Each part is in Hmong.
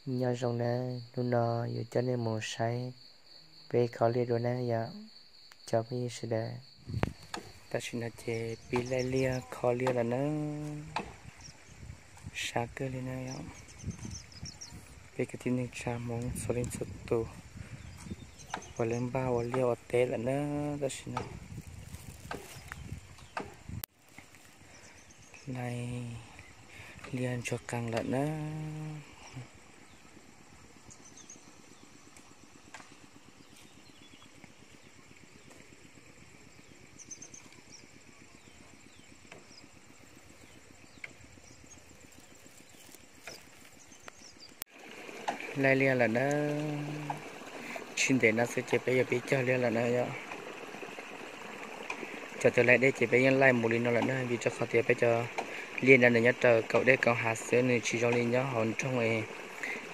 Nyob zoo nawb, hnub no yuav coj nej mus saib peb kho liaj dua nawb yom, cov phooj ywg sawv daws. Tam sim no ces pib laij liaj kho liaj lawm nawb, sab kawg li na yom. Peb kwv tij neej tsa Hmoob txhua leej txhua tus uas lawv npaj ua liaj ua teb lawm nawb tam sim no. Laij liaj ntsuag qees lawm nawb. Laij liaj lawm nawb. Tsis ntev no xwb ces peb yuav pib cog liaj lawm na yom. Cov twg laij dej ces peb yeej laij mus li no lawm na, vim rau qhov tias peb cov liaj no nws nyob raws kaum dej kaum hav xwb, nws tsis zoo li nyob hauv nroog es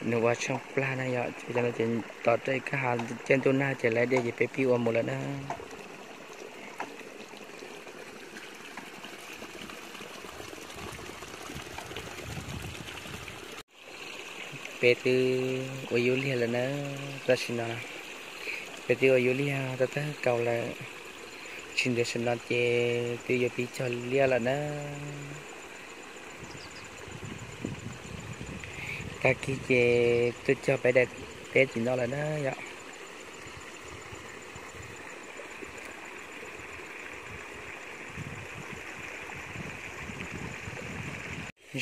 nws ua tsheej plag na yom. Ces cov no ces tos rau ib kab hav caij ntuj nag ces laij dej ces peb pib ua mus lawm na. Peb twb ua yuav liaj lawm na, tam sim no peb twb ua yuav liaj tau tag kaus lawm, tsis ntev tam sim no ces twb yuav pib cog liaj lawm na. Tag kis ces tuaj cog peb daim teb tim no lawm na yom.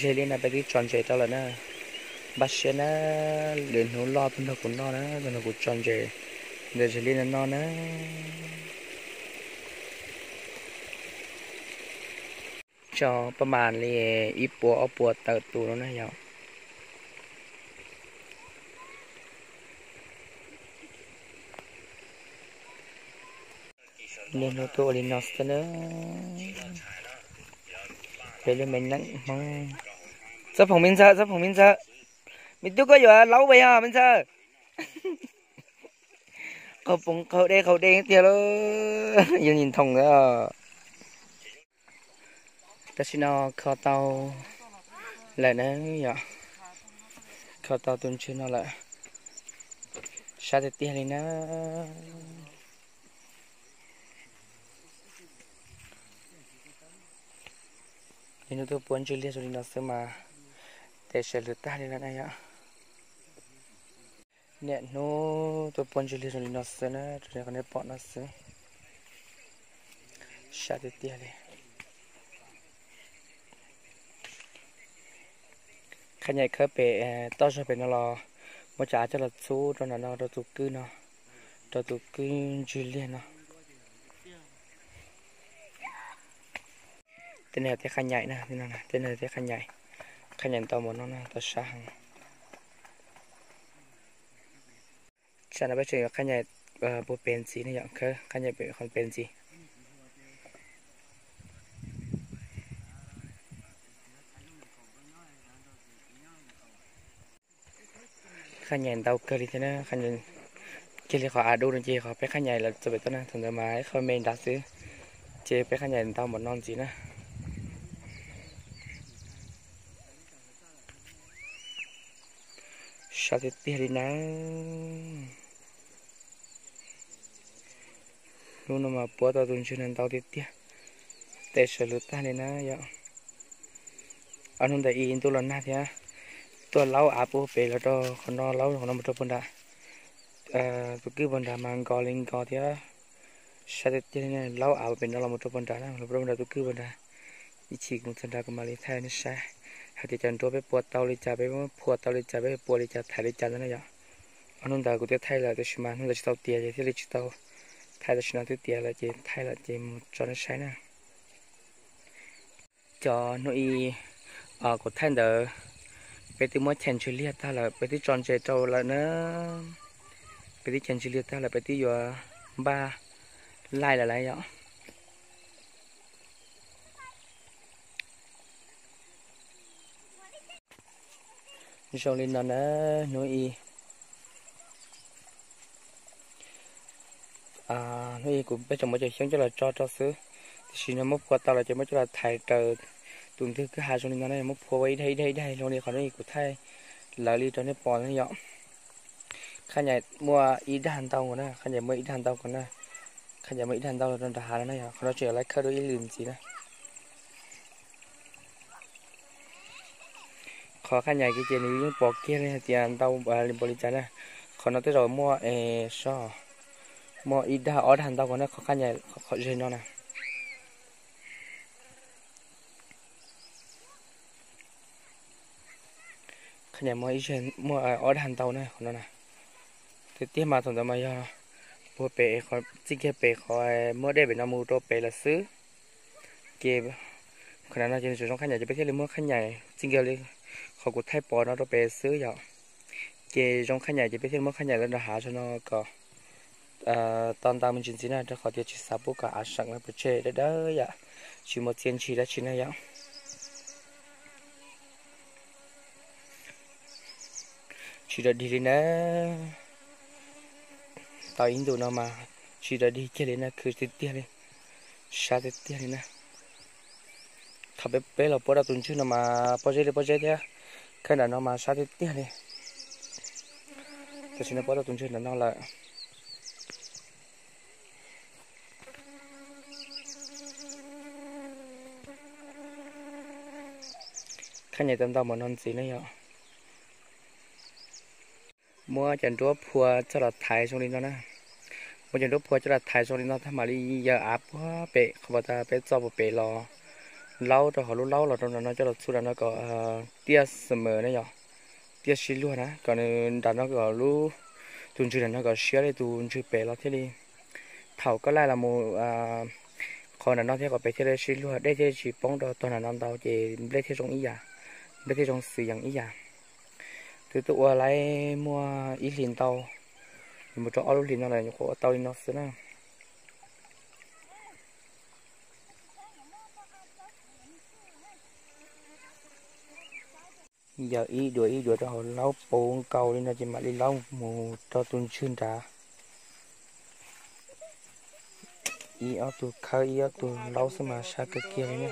Ze liaj no peb twb tso ntses rau lawm na. Npaj siab na, lwm hnub loj tuaj nrog kuv noj na, tuaj nrog kuv tso ntses ntawm ze liaj no noj na. Tso paj mas li ib puas ob puas tawm tus no na yom. Niaj hnub tuaj ua li no xwb na. Peb lub me neej Hmoob. Txoj phoom me ntxawm, txoj phoom me ntxawm. Me tub koj yuav laub pes yog me ntxawm. Qaug poob qaug dej qaug dej tiag lauj, yog nim nthoom na. Tam sim no kho tau lawm na yom, kho tau tus ntswg no lawm, sab tiag tiag li na. Niaj hnub tuaj pua ntswg liag zoo li no xwb mas tes sawv lwg tag li lawm na yom. Niaj hnub tuaj pua ntswg liag zoo li no xwb na, rau qhov nej pom no xwb, sab tiag tiag li. Qhab nyaim khawb pem toj zog pem no los muab cov av coj los txhub rau ntawm no rau tus kwj no, rau tus kwj ntswg liag no. Tej no yog tej qhab nyaim na, tej no tej qhab nyaim, qhab nyaim ntau npaum no na, tau sab heev. Tsam no peb tseem yuav qhab nyaim puag pem ntxiv ne yom, khawb qhab nyaim pem qhov pem ntxiv. Qhab nyaim ntau kawg li thiab na, kiag li qhov av dub no ces qhov peb qhab nyaim lawm txog pem toj na, thaum ntawd mas ib qho me nrad xwb, ces peb qhab nyaim ntau npaum no ntxiv na. Sab tiag tiag li na. Hnub no mas puab tau tus ntswg no ntau tiag tiag, tes sawv lug tag li na yom. Ob hnub ntawd ib ntuj los nag thiab, tuaj laub av puag pem los rau qhov no, laub qhov no mus rau puag nrad, tus kwj puag nrad mas nkos li nkos thiab. Sab tiag tiag li, laub av pem no los mus rau puag nrad na, los rau puag nrad tus kwj puag nrad. Ib chim kuv txog nrad kuv mam li thaij nej saib hais tias cov nruab peb pua tau li cas, peb phua tau li cas, peb pua li cas, thaiv li cas ntawd na yom. Ob hnub ntawd kuv twb thaij lawm tab sis mas hnub ntawd tsis tau tiav ces thiaj li tsis tau thaij, tam sim no twb tiav lawm ces thaij lawm ces mus tso nej saib na. Cov hnub i kuv thaij ntawd, peb twb muab chais ntswg liag tag lawm, peb twb tso ntses rau lawm na. Peb twb chais ntswg liag tag lawm, peb twb yuav npaj laij lawm lauj yom. Zoo li no na, hnub i, hnub i kuv peb tseem muab cov xyoob coj los tso rau xwb, tiam sis no muab phua tau lawm ces muab coj los thaiv raws tus ntwg kwj ha zoo li no na, muab phua ua ib daig ib daig ib daig zoo li qhov hnub i kuv thaij lawv li rau nej pom na yom. Khab nyais muaj ib dag ntau na, khab nyais muaj ib dag ntau ko na. Khab nyais muaj ib dag ntau rau nram hav no na yom, qhov no tseem yuav lawv khawb dua ib lwm ntxiv na. Qhov khab nyais kiag ces nws yeej pom kiag li hais tias ntau li npaum li cas na. Qhov no tej zaum muaj es soj, muaj ib dag ob dag ntau ko na, qhov khab nyais qhov ze no na. Khab nyais muaj ib, muaj ob dag ntau na qhov no na. Tiag tiag mas thaum ntawd mas yog puag pem, txij kiag pem qhov muab dej pem no mus rau pem lawm xwb. Ces qhov no ces nws tseem zoo khab nyais ces peb thiaj li muab khab nyais txij kiag li qhov kuv thaij pom no rau pem xwb yom. Ces zoo khab nyais ces peb thiaj li muab khab nyais los nram hav tso no kom tau ntau me ntsis ntxiv na, rau qhov tias tsis xav pub kom av seem los pov tseg dawb dawb yom, tsis muaj txiaj ntsig dab tsi na yom. Tsis raws dig li na. Tau ib ntus no mas tsis raws dig kiag li na, khwv tiag tiag li, sab tiag tiag li na. Thaum peb, peb los puab rau tus ntswg no mas pob zeb li pob zeb thiab, khawb nram no mas sab tiag tiag li. Tam sim no puab rau tus ntswg nram no lawm. Khab nyais tau ntau npaum no ntxiv ne yom. Muab cov nruab phua coj los thaiv zoo li no na. Muab cov nruab phua coj los thaiv zoo li no tag mam li yaws av puag pem qhov uas peb txo puag pem los laub rau hauv lub laub los rau nram no coj los txhub nram no kom tiaj xwm mws ne yom, tiaj sib luag na, kom nws nram no kom lub, tus ntswg nram no kom siab li tus ntswg pem los thiaj li, thaum koj laij los mus qhov nram no thiab qhov pem thiaj li sib luag, dej thiaj li tsis poob rau tog nram no ntau ces nplej thiaj zoo ib yam, nplej thiaj zoo xwm yees ib yam. Twb tuaj ua laib muaj ib hlis ntau, yuav mus rau ob lub hlis no lawm nyuam qhuav ua tau li no xwb na. Yaws ib duav ib duav rau hauv laub puv nkaus li no ces mam li laub mus rau tus ntswg nrad. Ib ob tug khawb ib ob tug laub xwb mas sab kawg kiag li na.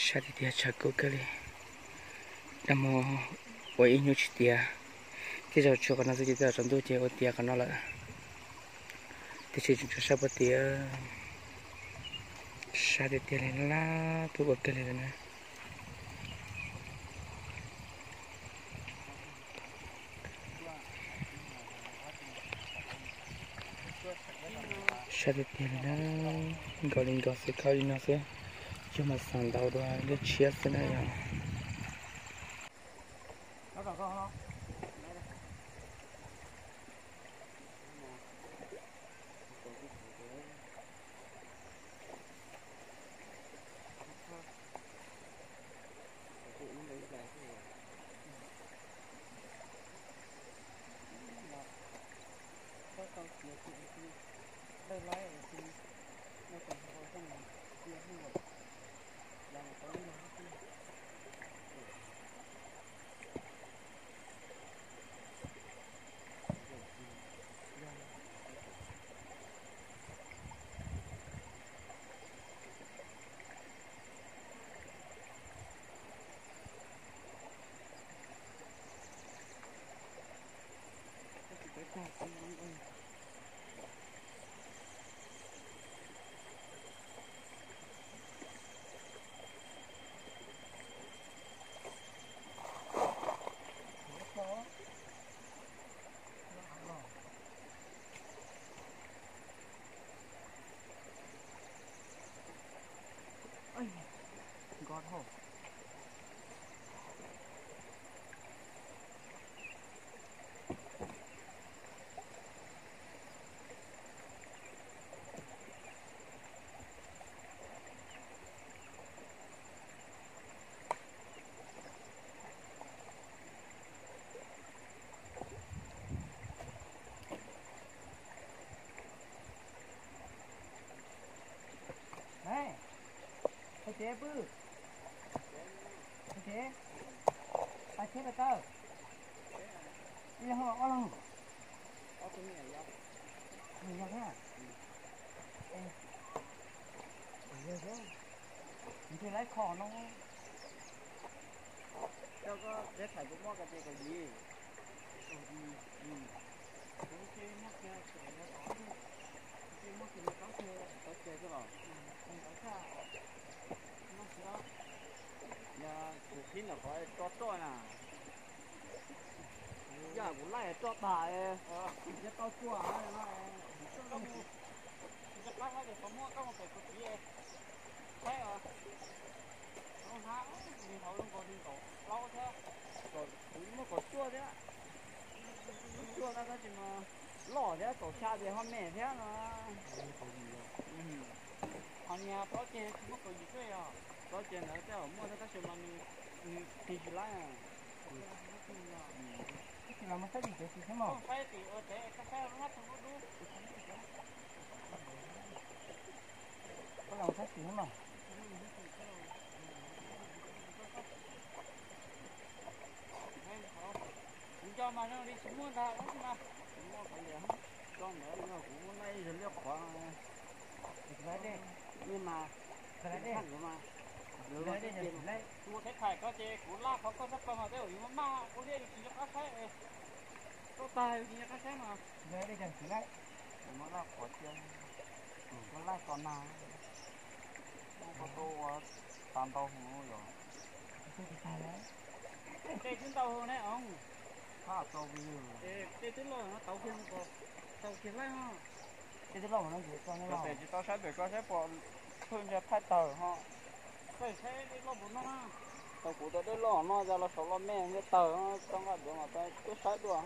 Sab tiag tiag, tshav kub kawg li. Nag hmo ua ib hnub tsis tiav, tej zaum tsuas qhov no xwb ces tej zaum tsaus ntuj ces ua tiav qhov no lawm. Tiam sis tseem tshuav sab puag tid, sab tiag tiag li, lab lab tuaj ua kawg li lawm na. Sab tiag tiag li na, nkaus li nkaus xwb, khawb li no xwb, cog mas xav ntau dua lub tshiab xwb na yom. Hais tias pw, hais tias, hais tias pais tawm, ib leeg ob leeg, yog thiab, yog thiab, nws thiaj laib kho no. Peb tham tus muaj ko ces kaum yim. Kuv ces muaj kiag, kuv ces muaj kiag li kaum kiag, kaum kiag xwb los. Yog kuv qhib ntawm qhov roj roj na. Yog kuv laij roj tas, yog tau tsuag no, kuv qab hab ces tau muab koj mus pem kuv txiv saib os. Lub hnab nws hauv zoo nkaus li nkaus plaub thiab. Kuv muaj kaum cuaj thiab. Kaum cuaj tab sis mas loj thiab, kaum xya ces ho me thiab no. Ho niag plaub ceg tsis muaj kaum yim xwb yog? Plaub ceg ntawd tej zaum muaj thiab tab sis mas nws, nws tig tsis laib. Tab sis mas saib tim tsev xwb mas. Saib tim ua tsev, koj saib lub hnab tseem dub dub. Koj los saib tim xwb mas. Kuv nco mas zoo li tsis muaj ntag, tab sis mas kuv muaj qhov liam, tso ntawd yog kuv muab laij ib zag liaj qhuav. Li mas, kuv mas, kuv ua teb thais koj ces kuv laj qhov koj sab plaws mas tej zaum yus maj maj ua liaj yus tsis nco qab saib. Roj tag yus tsis nco qab saib mas. Kuv muab laj qhuav cia, kuv muab laj tso nag, muab koj tuaj ua tas ntau hwv yom. Tej twb ntau hwv ne os. Tej twb loj no tau kiag, tau kiag laij os. Tej twb loj no ces tso ne. Cov pem tsis tau saib pem koj saib puas phwj ntsha thaij tawg ho. Tau kuv tau dej loj no, yog los saum los me ntsha tawg, tau nqa duav mas tau tuaj saib dua.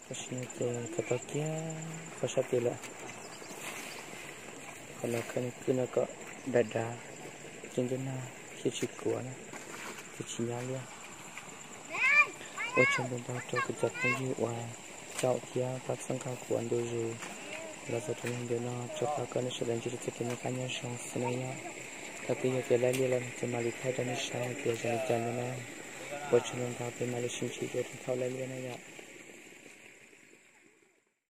Tam sim no ces tau tau kiag qhov sab tid lawm. Qhov no khawb kwj no kom dav dav, ces ntawm no thiaj tsis kuav na, thiaj tsis nyab liaj. Ua tsaug ntau ntau rau kuv cov phooj ywg uas caum thiab pab txhawb nqa kuv ua ntu zus los txog rau hnub no. Rau qhov koj nej sawv daws ntsib txoj kev noj qab nyob zoo xwb na yom. Thaum twg yog tias laij liaj los ces mam li thaij rau nej saib tias zoo li cas no na. Ua tsaug ntau ntau, peb mam li sib ntsib dua rau thaum laij liaj na yom.